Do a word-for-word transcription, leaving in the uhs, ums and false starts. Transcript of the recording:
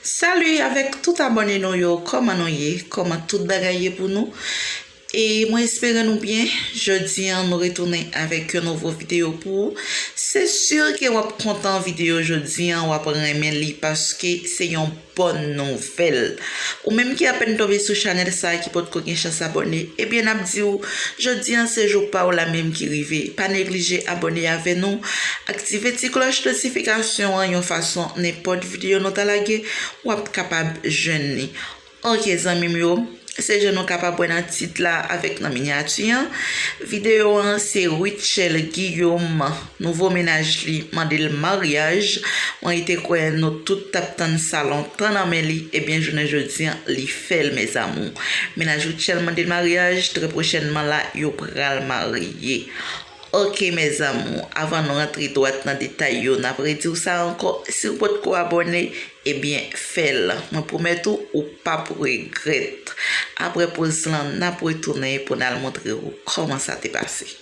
Salut avèk tout abòne nou yo, kòman nou ye? Kòman tout bagay ye pou nou? E mwen espere nou byen. Jodi an nou retounen avèk yon nouvo videyo pou ou. Se si ke w ap kontan videyo jodi an, w ap renmen li paske se yon bòn nouvèl. Ou menm ki apèn tonbe sou chanèl sa a ki potko gen chans abòne, ebyen n ap di w, jodi an se jou pa w la menm ki rive. Pa neglije abòne avè nou, aktive ti klòch notifikasyon an yon fason nenpòt videyo nou ta lage, w ap kapab jwenn li. Ok zanmi m yo, se jan nou kapab wè nan tit la avèk nan minyati an. Videyo an se Rutshelle Guillaume, nouvo mennaj li mande l maryaj. Mwen rete kwè nou tout t ap tann sa lontan nan men li, ebyen jounen jodi an li fè l mes amours. Mennaj Rutshelle mande l maryaj, trè pwochènman la yo pral marye. Ok mes amours, avan nou rantre dwat nan detay yo, n ap redi w sa ankò, si w potko abòne, ebyen fè l. Mwen pwomèt ou, ou p ap regrèt. Apre poz lan, n ap retounen pou n al montre w kòman sa te pase.